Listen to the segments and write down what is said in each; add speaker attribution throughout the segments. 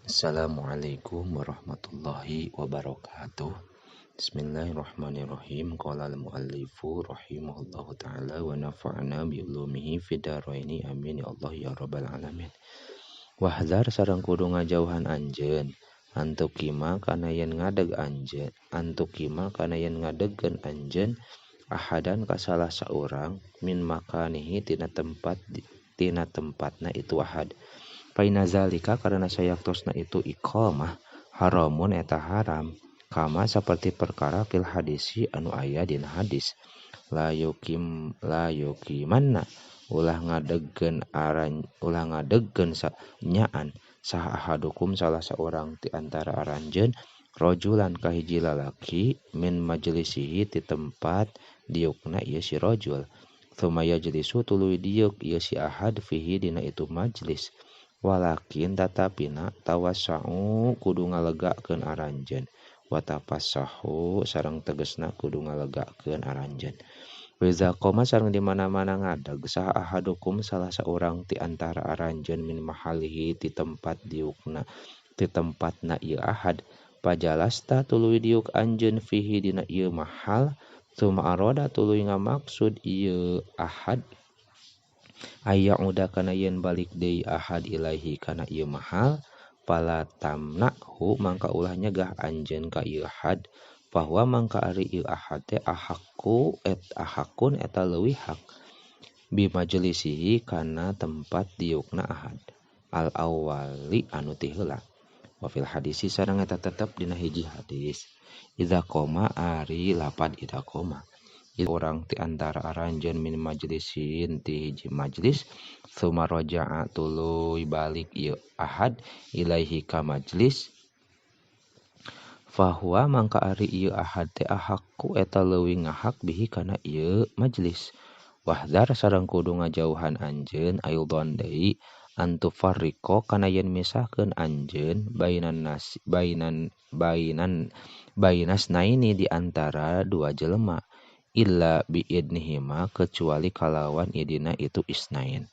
Speaker 1: Assalamualaikum warahmatullahi wabarakatuh. Bismillahirrahmanirrahim. Qala al-muallifu rahimahullahu ta'ala wa nafa'na bi ulumihi fid dharaini amin ya Allah ya rabbal alamin. Wahdar sareng kudu ngajauhan anjeun antukima kana yen ngadeg anjeun antukima kana yen ngadegkeun anjeun ahadan ka salah saurang min makanihi tina tempat tina tempatna itu ahad. Paina zalika karena sayaktosna itu iqamah haramun eta haram kama seperti perkara fil hadisi anu aya dina hadis la yukim la yukimanna ulah ngadegkeun aran ulah ngadegkeun nyaan saha ahadukum salah saurang ti antara aranjeun rajulan ka hiji lalaki min majlisihi ti tempat diukna ieu si rajul tsumma yajlisu tuluy diuk ieu si ahad fihi dina itu majlis walakin tatapina tawassau kudu ngalegakeun aranjeun wa tafassahu sareng tegesna kudu ngalegakeun aranjeun wa iza qoma sareng di mana-mana ngadeg saha ahadukum salah saurang ti antara aranjeun min mahalihi ti tempat diukna ti tempatna ieu ahad pajalasta tuluy diuk anjeun fihi dina ieu mahal tsumma arada tuluy ngamaksud ieu ahad aya udah kana yen balik deui ahad ilaihi kana ieu mahal fala tamnahu mangka ulah nyegah anjeun ka ieu ahad bahwa mangka ari ieu ahad teh ahakku et ahakun eta leuwih hak bi majlisihi kana tempat diukna ahad al awali anu ti heula wa fil hadisi sareng eta tetep dina hiji hadis idza qoma ari lapad idza qoma orang ti antara aranjeun min majlisin ti hiji majlis tsumma raja'a tuluy balik ieu ahad ilaihi ka majlis fahuwa mangka ari ieu ahad teh ahakku eta leuwih ngahak bihi kana ieu majlis wahdar sareng kudu ngajauhan anjeun aildon deui antufarriqo kana yen misahkeun anjeun bainan nas bainan bainan bainasnaini di antara dua jelema illa biidnihima kecuali kalawan idina itu isnain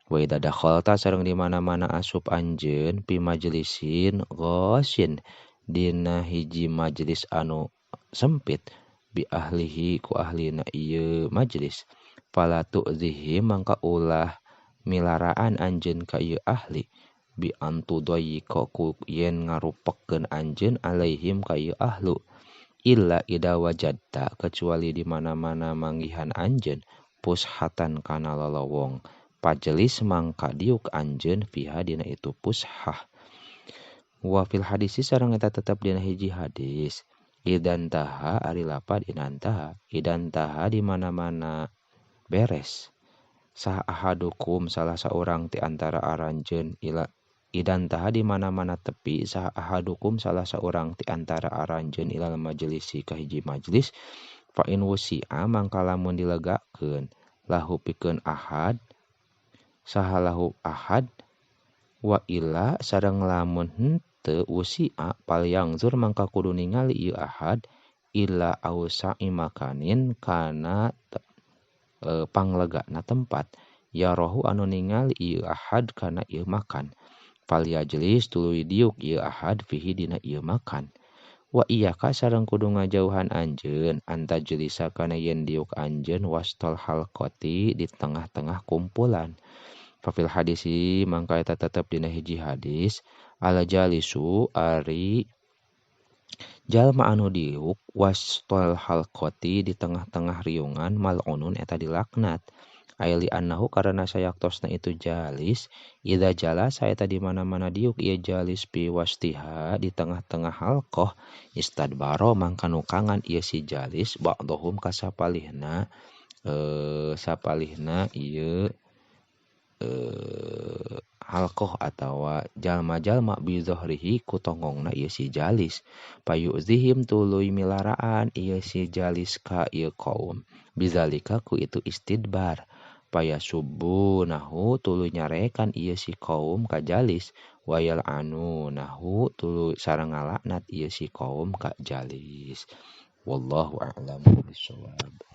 Speaker 1: wa idza dakhalta sareng di mana-mana asup anjeun pi majlisin ghasin dina hiji majlis anu sempit bi ahlihi ku ahlina ieu majlis fala tu'zihi mangka ulah milaraan anjeun ka ieu ahli bi antudayiqa ku yen ngarupekeun anjeun alaihim ka ieu ahlu illa ida wajadta kecuali di mana-mana manggihan anjeun pushatan kana lolowong pajelis mangka diuk anjeun fiha dina itu pushah wa fil hadisi sareng eta tetep dina hiji hadis idantaha ari lapad inantaha idantaha di mana-mana beres sah ahadukum salah saurang ti antara aranjeun ila idantaha di mana-mana tepi sah ahadukum salah saurang ti antara aranjeun ilal majlisi ka hiji majlis fa in wusi'a mangka lamun dilegakeun lahu pikeun ahad saha lahu ahad wa illa sareng lamun henteu wusi'a palyangzur mangka kudu ningali ieu ahad illa ausa'i makanin kana panglegana tempat yarahu anu ningali ieu ahad kana ieu makan falyajlis tuluy diuk ieu ahad fihi dina ieu makan wa iyyaka sareng kudu ngajauhan anjeun antajlisa kana yen diuk anjeun wastol halqati di tengah-tengah kumpulan fa fil hadisi mangka eta tetep dina hiji hadis ala jalisu ari jalma anu diuk wastol halqati di tengah-tengah riungan mal'unun eta dilaknat aili annahu karena sayaktosna itu jalis idza jalasa eta di mana-mana diuk ieu jalis pi wastiha di tengah-tengah halqah istadbaro mangka nukangan ieu si jalis ba'dhum ka sapalihna sapalihna ieu halqah atawa jalma-jalma bi zahrihi ku tonggongna ieu si jalis payuzihim tuluy milaraan ieu si jalis ka ieu kaum bizalika ku itu istidbar payasubunahu tuluy nyarekan ieu si kaum ka jalis wayal anunahu tuluy sareng ngalaknat ieu si kaum ka jalis wallahu a'lamu bissawab.